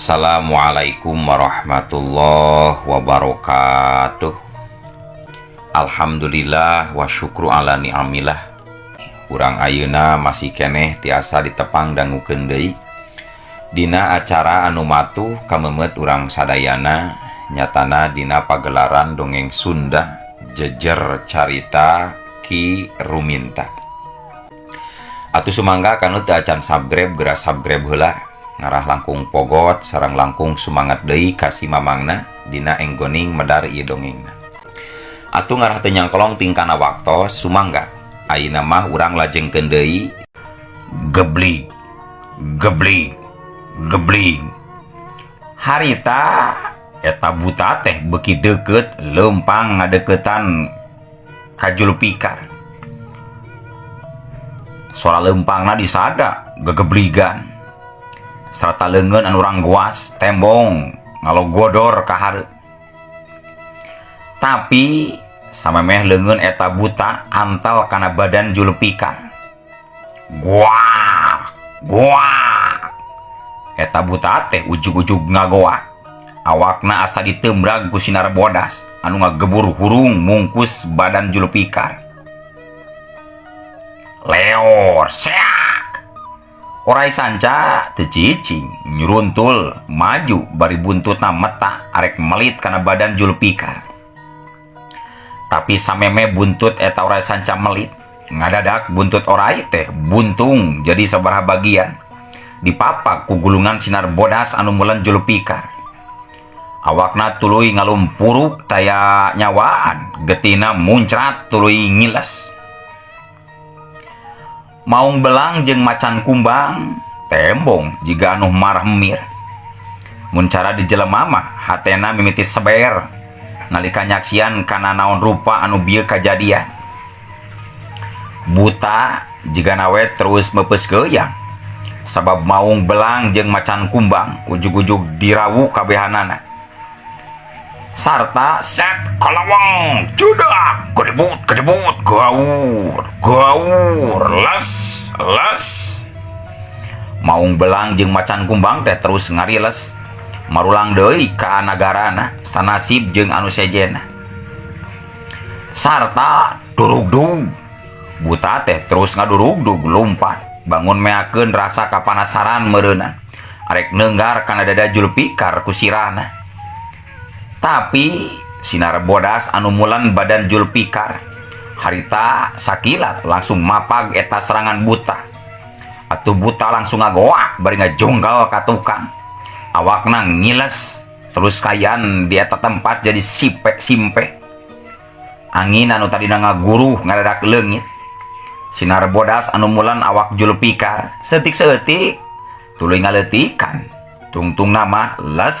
Assalamualaikum warahmatullahi wabarakatuh. Alhamdulillah wa syukru ala ni'amillah. Urang ayeuna masih keneh tiasa ditepang dangukeun deui dina acara anu matuh kamemet urang sadayana, nyatana dina pagelaran dongeng Sunda Jejer Carita Ki Ruminta. Atuh sumangga kanu teu acan subscribe, geura subscribe heula, ngarah langkung pogot sareng langkung sumangat deui ka si mamangna dina enggoning medar ieu dongengna. Atuh ngarah teu nyangkolong tingkana waktos, sumangga ayeuna mah urang lajengkeun deui. Geblig geblig geblig, harita eta buta teh beuki deukeut leumpang ngadeukeutan ka Julfikar. Sora leumpangna disada gegebligan sarta leungeun anu ranggoas tembong ngalogodor ka hareup. Tapi samemeh leungeun eta buta antal kana badan Julfikar, guak guak, eta buta teh ujug-ujug ngagoak. Awakna asa ditembrag ku sinar bodas anu ngagebur hurung mungkus badan Julfikar. Leor seak. Orai sanca teu cicing, nyuruntul maju bari buntutna meta arek melit kana badan Julfikar. Tapi sameme buntut eta orai sanca melit, ngadadak buntut orai teh buntung jadi sabaraha bagian, dipapak ku gulungan sinar bodas anu mulen Julfikar. Awakna tuluy ngalumpuruk taya nyawaan, getina muncrat tuluy ngiles. Maung Belang jeung Macan Kumbang tembong jiga anu marah emir. Mun cara di jelema mah hatena mimiti seber nalika nyaksian kana naon rupa anu bieu kajadian. Buta jigana we terus meupeus keuyang sabab Maung Belang jeung Macan Kumbang ujug-ujug dirawu kabehanana. Sarta set kalawang judak gedebut gedebut gaur gaur les les. Maung Belang jeung Macan Kumbang teh terus ngariles marulang deui ka nagarana sanasib jeung anu sejena. Sarta durugdug, buta teh terus ngadurugdug lumpat bangun meakeun rasa kapanasaran meureunna arek neunggar kana dada Julfikar ku sirahna. Tapi sinar bodas anu mulan badan Julfikar harita sakilat langsung mapag eta serangan buta. Atuh buta langsung ngagoak bari ngajonggal ka tukang. Awakna ngiles terus kayan di eta tempat jadi sipe simpe. Angin anu tadina ngaguruh ngadadak leungit. Sinar bodas anu mulan awak Julfikar setik-setik tuluy ngaleutikan. Tungtung nama les.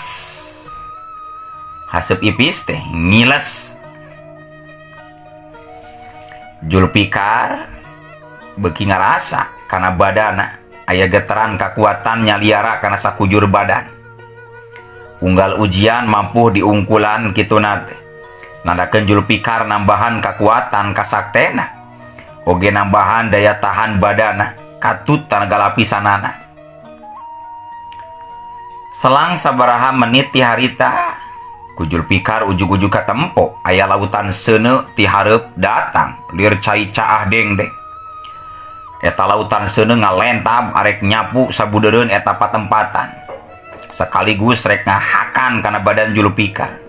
Haseup ipis teh ngiles. Julfikar beuki ngarasa kana badana aya getaran kakuatan nyaliara kana sakujur badan. Unggal ujian mampu diungkulan kituna teh. Nandakeun Julfikar nambahan kakuatan kasaktena. Oge nambahan daya tahan badana katut tanaga lapisanana. Selang sabaraha menit ti harita ku Julfikar ujug-ujug katempo aya lautan seuneu ti hareup datang lir cai caah dengdeng. Eta lautan seuneu ngalentab arek nyapu sabudeureun eta patempatan. Sekaligus rek ngahakan kana badan Julfikar.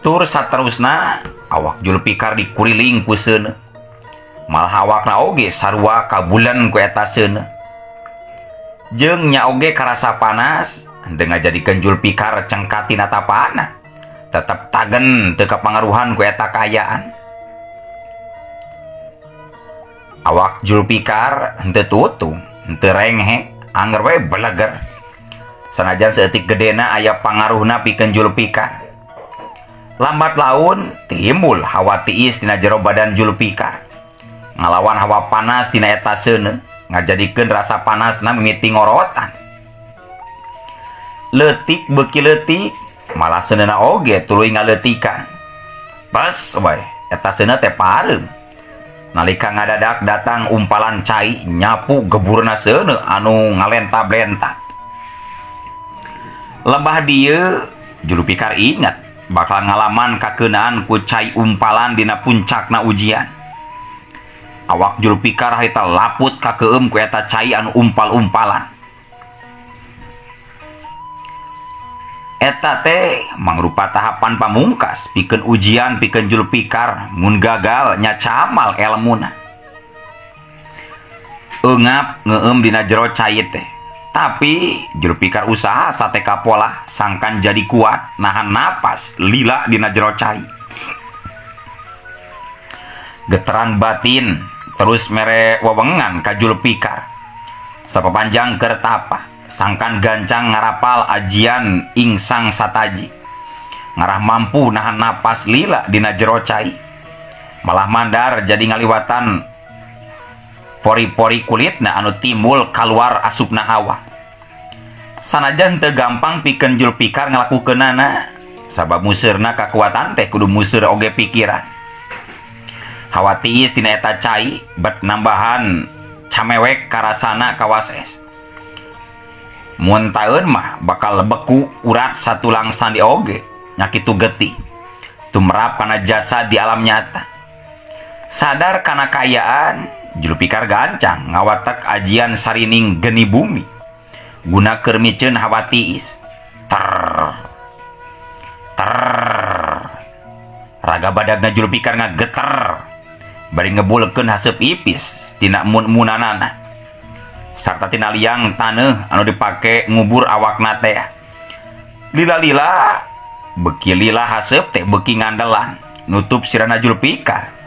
Tur saterusna awak Julfikar dikuriling ku seuneu. Malah awakna oge sarua kabulan ku eta seuneu. Jeung nya oge karasa panas henteu ngajadikeun Julfikar cengkat tina tapana. Tetep tagen teu kapangaruhan ku eta kaayaan. Awak Julfikar henteu tutung, henteu renghek, anger we beleger. Sanajan saeutik gedena aya pangaruhna pikeun Julfikar. Lambat laun timbul hawa tiis tina jero badan Julfikar. Ngalawan hawa panas tina eta seuneu, ngajadikeun rasa panasna mimiti ngorotan. Leutik beuki leutik, malah seuneuna oge tuluy ngaleutikan. Pas wae eta seuneu teh pareum. Nalika ngadadak datang umpalan cai nyapu geburna seuneu anu ngalentab-lentab. Lebah dieu Julfikar inget bakal ngalaman kakeunaan ku cai umpalan dina puncakna ujian. Awak Julfikar harita laput kakeum ku eta cai anu umpal-umpalan. Eta teh mangrupa tahapan pamungkas pikeun ujian pikeun Julfikar mun gagal nya camal elmuna. Eungap ngeueum dina jero cai teh. Tapi Julfikar usaha sateka pola sangkan jadi kuat nahan napas lila dina jero cai. Geteran batin terus mere wewengan ka Julfikar. Sapapanjang keur tapa sangkan gancang ngarapal ajian ingsang sataji. Ngarah mampu nahan napas lila dina jero cai. Malah mandar jadi ngaliwatan pori-pori kulitna anu timbul kaluar asupna hawa. Sanajan teu gampang pikeun Julfikar ngalakukeunana, sabab museurna kakuatan teh kudu museur oge pikiran. Hawa tiis tina eta cai bet nambahan camewek karasana kawas es. Mun taeun mah bakal beku urat satulang sandi oge nya kitu getih. Tumrap kana jasa di alam nyata. Sadar kana kaayaan Julfikar gancang ngawatek ajian sarining geni bumi guna keur miceun hawa tiis. Ter ter raga badagna Julfikar ngageter bari ngebulkeun haseup ipis tina mun-munanana sarta tina liang taneuh anu dipake ngubur awakna teh. Lila-lila beuki lila haseup teh beuki ngandelan nutup sirana Julfikar.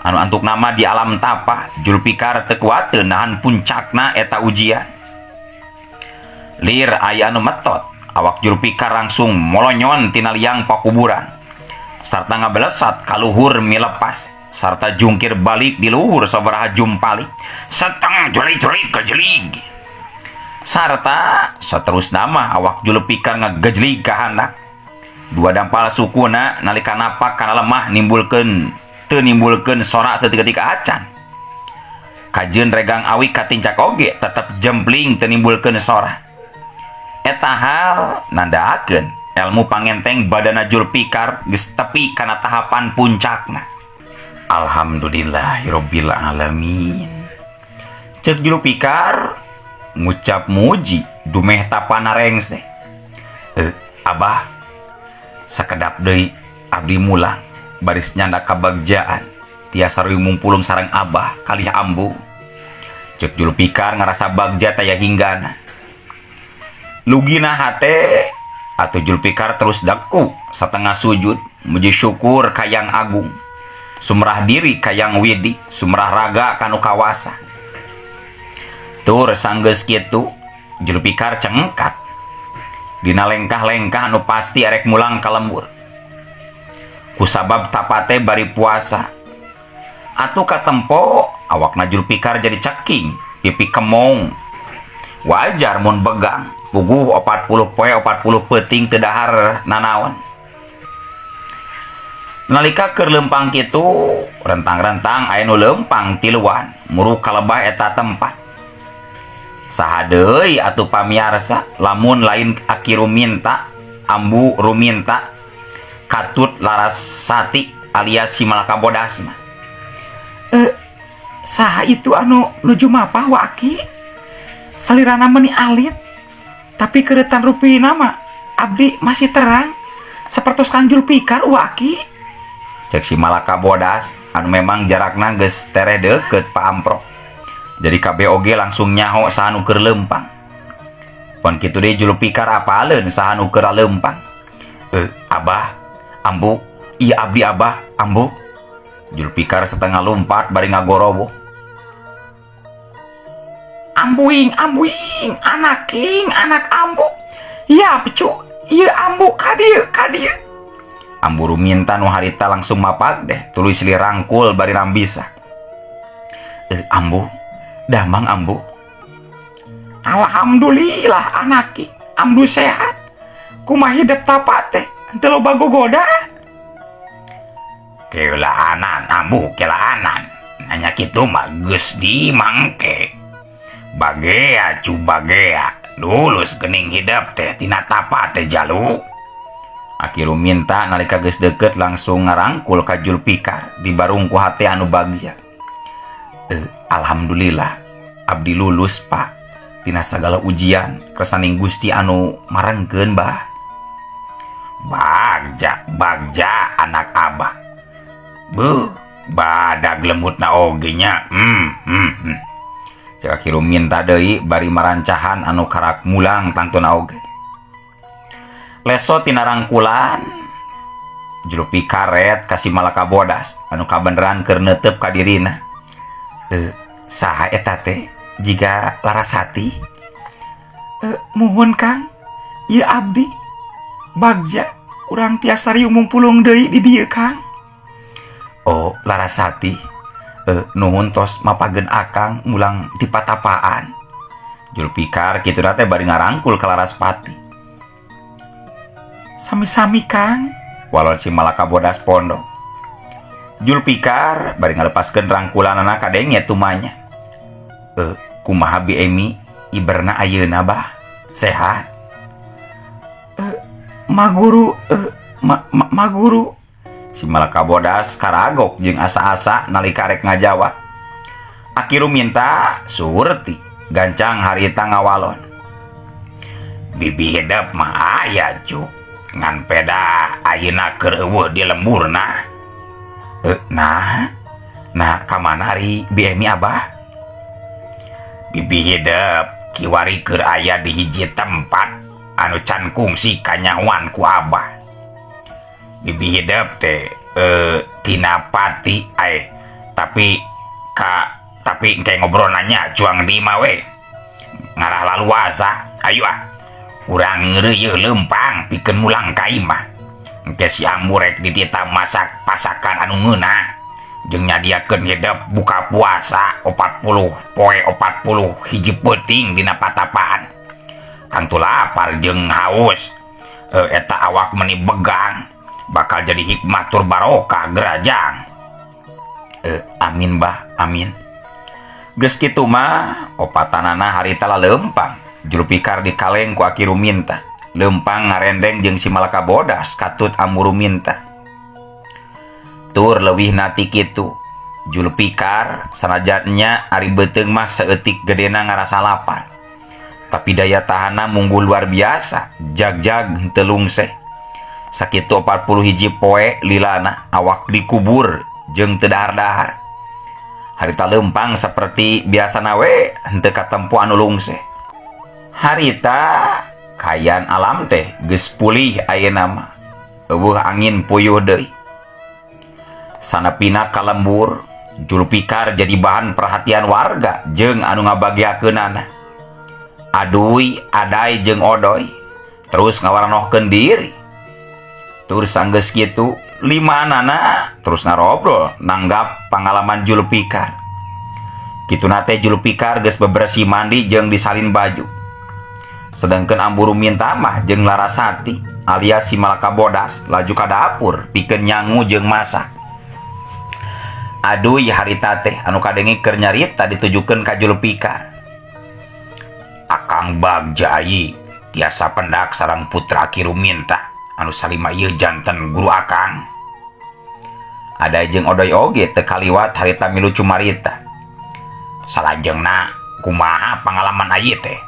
Anu antuk nama di alam tapa Julfikar teu kuateun nahan puncakna eta ujian. Lir aya anu metot awak Julfikar langsung molonyon tina liang pakuburan sarta ngabelesat kaluhur milepas sarta jungkir balik di luhur sabaraha jumpalik seteng jeli-jeli gejelig sarta saterusna mah awak Julfikar ngagejelig ka handap. Dua dampal sukuna nalika napak kana lemah nimbulkeun teu nimbulkeun sorak saeutik-eutik acan. Kajeun regang awi katincak oge tetep jempling teu nimbulkeun sora. Eta hal nandaakeun elmu pangenteng badana Julfikar geus tepi kana tahapan puncakna. Alhamdulillahirabbil alamin. Ceuk Julfikar ngucap muji dumeh tapana rengse. Abah sakedap deui abdi mulang baris nyanda kabagjaan tiasa reuy mumpulung sareng abah kalih ambu. Ceuk Julfikar ngarasa bagja taya hinggana. Lugina hate atuh Julfikar terus daku satengah sujud muji syukur ka Yang Agung, sumrah diri ka Yang Widi, sumrah raga kanu kawasa. Tur sanggeus kitu Julfikar cengkat dina lengkah-lengkah anu pasti arek mulang ka lembur. Kusabab tapate bari puasa atuh katempo awakna Julfikar jadi ceking pipi kemong. Wajar mun begang puguh 40 poe 40 peuting teu dahar nanaon. Nalika keur leumpang kitu rentang-rentang aya nu leumpang tiluan muruk kalebah eta tempat. Saha deui atuh pamiarsa lamun lain Aki Ruminta, Ambu Ruminta, Katut Larasati alias si Malaka Bodas mah. Saha itu anu nuju mapah wa Aki? Salirana meuni alit, tapi keretan rupina mah abdi masih terang sapertos Kang Julfikar wa Aki. Cek si Malaka Bodas anu memang jarakna geus tereh deukeut Pak Amprok. Jadi kabeh oge langsung nyaho saha nu keur leumpang. Pon kitu deui Julfikar apaleun saha nu keur leumpang. Abah, ambu, iya abdi abah, ambu. Julfikar setengah lompat bari ngagorowoh. Ambuing, ambuing, anaking, anak ambu. Ya picu, iya ambu kadieu, kadieu. Ambu Ruminta nu harita langsung mapak deh, tuluy silih rangkul bari rambisa. Ambu, damang ambu. Alhamdulillah anaki, ambu sehat. Kumaha hidep tapa teh, henteu loba gogoda. Kelaanan ambu, kelaanan. Nanya kitu mah geus dimangke. Bagea cu bagea, Lulus gening hidep teh tina tapa teh jalu. Aki Ruminta nalika geus deukeut langsung ngarangkul ka Julfikar dibarung ku hate anu bagja. Alhamdulillah abdi lulus Pak tina sagala ujian kersaning Gusti anu marengkeun bah. Bagja bagja anak abah. Beuh badag lembutna oge nya. Cek Aki Ruminta deui bari marancahan anu karak mulang tangtuna oge. Leso tina rangkulan Julfikar ret ka si Malaka Bodas anu kabeneran keur neuteup ka dirina. Saha eta teh jiga Larasati? Muhun Kang, ieu abdi bagja urang tiasa riung mungpulung deui di dieu Kang. Oh Larasati, nuhun tos mapageun akang mulang di patapaan. Julfikar kitu teh bari ngarangkul ka Laraspati. Sami-sami Kang, walon si Malaka Bodas pondok. Julfikar bari ngalepaskeun rangkulanana kadenge tumanya. Kumaha Bi Emi iberna ayeuna bah? Sehat? Maguru maguru. Si Malaka Bodas karagok jeung asa-asa nalika rek ngajawab. Aki Ruminta surti gancang harita ngawalon. Bibi hidep mah aya cu. Ngan peda ayeuna keur eueuh di lemburna. Nah ka mana ari Bi Emi abah? Bibi hidep kiwari keur aya di hiji tempat anu can kungsi kanyahoan ku abah. Bibi hidep teh tina pati tapi tapi engke ngobrol nanya cuang di mah we. Ngarah laluasa. Ayo ah. Urang ngeureuyeuh leumpang pikeun mulang ka imah. Engke si Ambu rek dititah masak pasakan anu ngeunah jeung nyadiakeun hidep buka puasa 40 poe 40 hiji peuting dina patapaan. Tangtu lapar jeung haus. Eta awak meni begang bakal jadi hikmah tur barokah gerajang. Amin bah, amin. Geus kitu mah opatanana harita laleumpang. Julfikar dikaleng ku Aki Ruminta. Leumpang ngarendeng jeung si Malaka Bodas katut Ambu Ruminta. Tur leuwihna ti kitu. Julfikar sanajannya ari beuteung mah saeutik gedena ngarasa lapar. Tapi daya tahanna mungguh luar biasa, jag-jag henteu lungseh. Sakitu 40 hiji poe lilana awak dikubur jeung teu dahar-dahar. Harita leumpang saperti biasana we henteu katempo anu lungseh. Harita kayan alam teh geus pulih ayeuna mah. Eueuh angin puyuh deui. Sanepina ka lembur, Julfikar jadi bahan perhatian warga jeung anu ngabagiakeunana. Aduy, adai jeung odoy terus ngawaranohkeun diri. Terus sanggeus kitu limanana terus ngarobrol nanggap pangalaman Julfikar. Kituna teh Julfikar geus bebersih mandi jeung disalin baju. Sedangkan Ambu Ruminta mah jeung Larasati alias si Malaka Bodas laju ka dapur pikeun nyangu jeung masak. Aduy harita teh anu kadenge keur nyarita ditujukeun ka Julfikar. Akang Bagja ieu tiasa pendak sareng putra Ki Ruminta anu salima ieu janten guru akang. Ada jeung odoy oge teu kaliwat harita milu cumarita. Salajengna kumaha pangalaman ieu teh?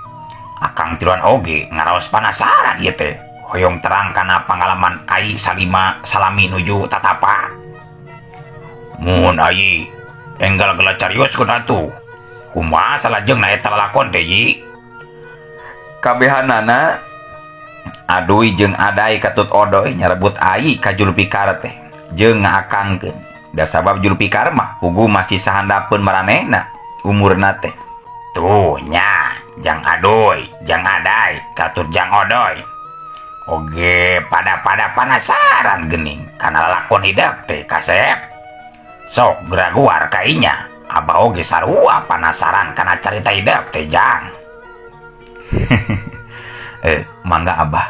Akang tiluan oge ngaraos panasaran ieu teh. Hoyong terang kana pangalaman ai salima salami nuju tatapa. Mun ai enggal geula carioskeun atuh. Kumaha salajengna eta lalakon teh yi? Kabehanana Aduy jeung adai katut odoy nyarebut ai ka Julfikar teh jeung ngaakangkeun. Da sabab Julfikar mah puguh masih sahandapeun maranehna umurna teh. Tuh nya jang aduy, jang adai, katut jang odoy. Oge pada-pada panasaran gening kana lalakon hidep teh kasep. Sok geraguar kainya, abah oge sarua panasaran kana carita hidep teh jang. Mangga abah.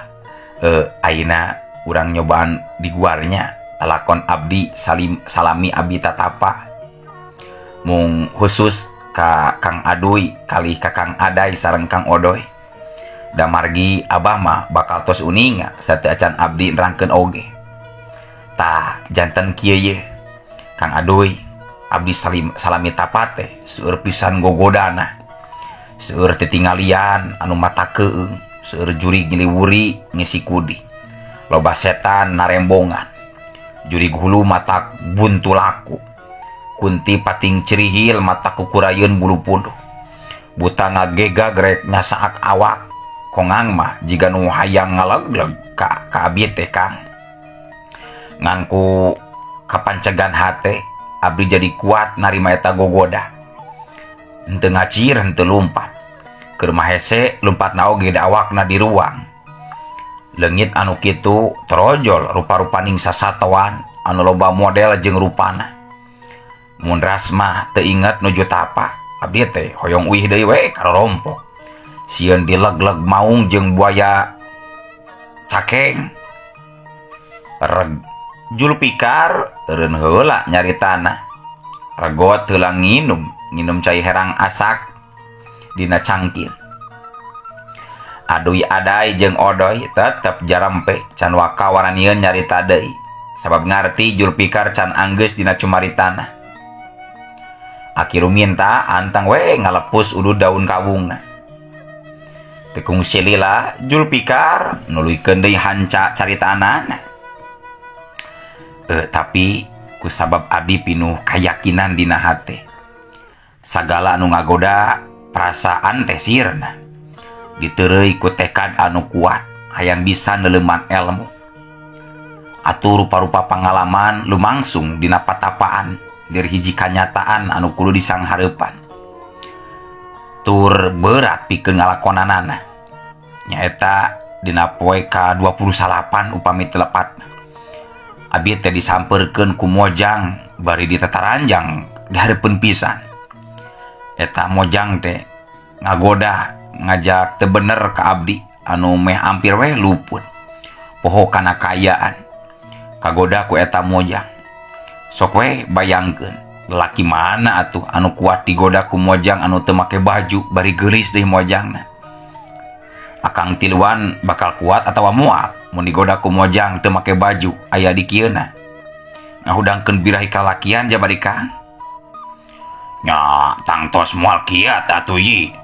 Ayeuna urang nyobaan di guarnya lalakon abdi salim salami abdi tatapa. Mung khusus ka Kang Aduy kalih ka Kang Adai sareng Kang Odoy. Da margi abah mah bakal tos uninga sateuacan abdi nerangkeun oge. Tah janten kieu ye Kang Adoy, abdi salami tapa teh seueur pisan gogodana. Seueur titingalian anu mata keung, seueur jurig nyiliwuri ngisi kudi. Loba setan narembongan. Jurig hulu mata buntu laku. Kunti pating cerihil mata kukurayeun bulu punduh. Buta ngagegag rek nyasaak awak. Kongang mah jiga nu hayang ngalegleg ka abi teh Kang. Ngan ku kapancegan hate abdi jadi kuat narima eta gogoda. Henteu ngacir henteu lumpat. Keur mah hese lumpatna oge da awakna di ruang. Leungit anu kitu torojol rupa-rupaning sasatoan anu loba model jeung rupana. Mun ras mah teu inget nuju tapa, abdi teh hoyong uih deui we karorompok. Sieun dileg-leg maung jeung buaya cakeng. Reg Julfikar eureun heula nyaritana. Regot heula nginum cai herang asak dina cangkir. Aduy adai jeung odoy tetep jarampe can waka waranieun nyarita deui. Sabab ngarti Julfikar can anggeus dina cumaritana. Aki Ruminta antang we ngalepus udud daun kawungna. Teu kungsi lila Julfikar nuluykeun deui hanca caritaanana. Tapi kusabab abdi pinuh kayakinan dina hate. Sagala anu ngagoda perasaan teh sirna. Diteureuy ku tekad anu kuat hayang bisa neuleman elmu. Atuh rupa-rupa pangalaman lumangsung dina patapaan dari hiji kanyataan anu kudu disanghareupan. Tur berat pikeun ngalakonanana. Nyaeta dina poe ka-29 upami teu lepat. Abi teh disampeurkeun ku mojang bari ditataranjang di hareupeun pisan. Eta mojang teh ngagoda ngajak teu bener ka abdi anu meh ampir we luput. Poho kana kaayaan. Kagoda ku eta mojang. Sok we bayangkeun lelaki mana atuh anu kuat digoda ku mojang anu teu make baju bari geulis deui mojangna. Akang tiluan bakal kuat atawa moal mun digoda ku mojang teu make baju aya di kieuna. Ngahudangkeun birahi kalakian jabari Kang. Nya tangtos moal kiat atuh yi.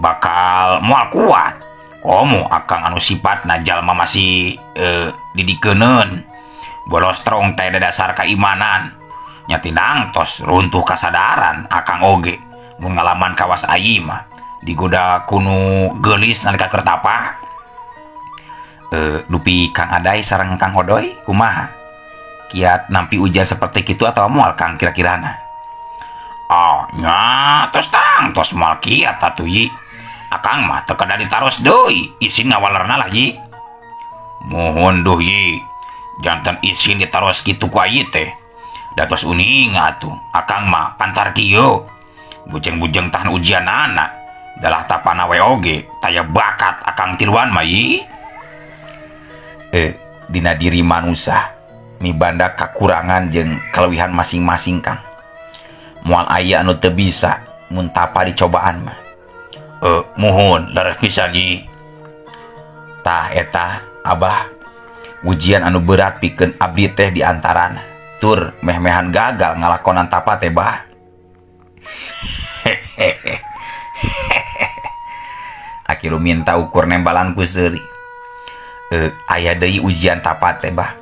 Bakal moal kuat. Komo akang anu sifatna jalma masih didikeuneun. Bolos strong teh dasar keimanan. Nya tinang tos runtuh kasadaran akang oge mun ngalaman kawas ayi mah digoda kunu geulis nalika keur tapa. Dupi Kang Adai sareng Kang Hodoy kumaha? Kiat nampi ujian seperti kitu atawa moal Kang kira-kirana? Oh nya tos tang tos moal kiat atuh yi. Akang mah teu kada ditaros deui isin ngawalerna lah yi. Muhun duh yi. Janten isin ditaros kitu ku ayi teh. Datos uning atuh akang mah pantar kieu. Bujeng-bujeng tahan ujianana. Dalah tapana we oge taya bakat akang tiluan mah yi. Dina diri manusia mibanda kakurangan jeung kalewihan masing-masing Kang. Moal aya anu teu bisa mun tapa dicobaan mah. Muhun leres pisan yi. Tah eta abah ujian anu berat pikeun abdi teh di antarana. Tur meh-mehan gagal ngalakonan tapa teh bah. Aki Ruminta ukur nembalan ku seuri. Aya deui ujian tapa teh bah.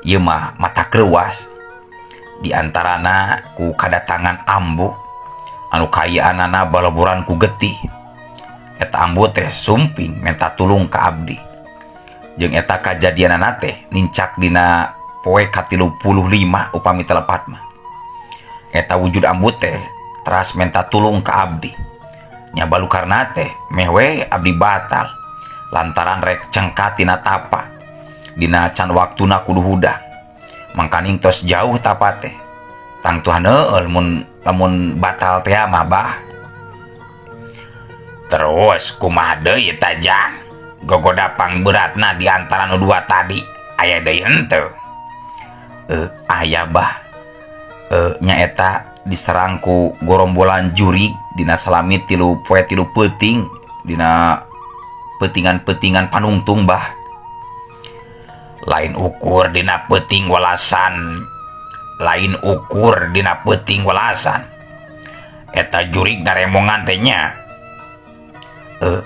Ieu mah mata kreuas. Di antarana ku kadatangan ambu anu kaayaanana balaboran ku getih. Eta ambu teh sumping menta tulung ka abdi. Jeung eta kajadianana teh nincak dina poe ka-35 upami teu lepat mah. Eta wujud ambu teh teras menta tulung ka abdi. Nya balukarna teh meh we abdi batal lantaran rek cengkat tina tapa dina can waktuna kudu hudang. Mangkaning tos jauh tapa teh. Tangtuhan heueul mun lamun batal teh mah bah. Terus kumaha deui eta jang? Gogoda pangberatna di antara nu dua tadi aya deui henteu? Aya bah. Nyaeta diserang ku gorombolan jurig dina salami 3 poe 3 peuting dina peutingan-peutingan panungtung, Bah. Lain ukur dina peuting welasan, lain ukur dina peuting welasan. Eta jurig daremongan teh nya.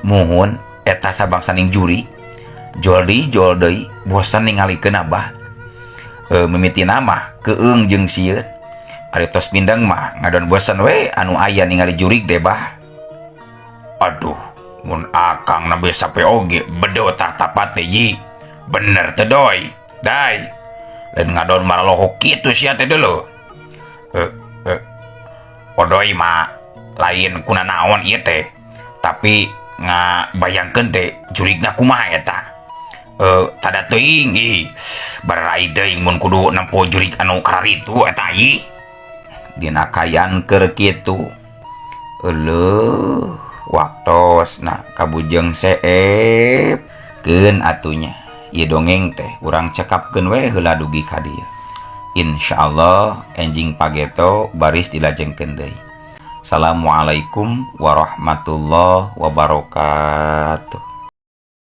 Muhun eta sabangsaning jurig. Jol deui jol deui bosen ningalikeun, Abah. Mimitina mah keung jeung sieun. Ari tos pindeng mah ngadon bosen we anu aya ningali jurig deh, Bah. Aduh, mun akang nembe sapoe oge bedo tah tapat teh, Ji. Bener teh, Doi? Dai. Lain ngadon maralohok kitu sia teh dulu. Odoi mah lain kuna naon ieu teh. Tapi ngabayangkeun teh jurigna kumaha eta. Tada teuing ih. Bararai deui mun kudu nempo jurig anu kararitu eta ih. Dina kayan keur kitu. Euleuh, waktosna kabujeng seep. Keun atunya. Ieu dongeng teh urang cekapkeun we heula dugi ka dieu. Insyaallah enjing pageto baris dilajengkeun deui. Assalamualaikum warahmatullahi wabarakatuh.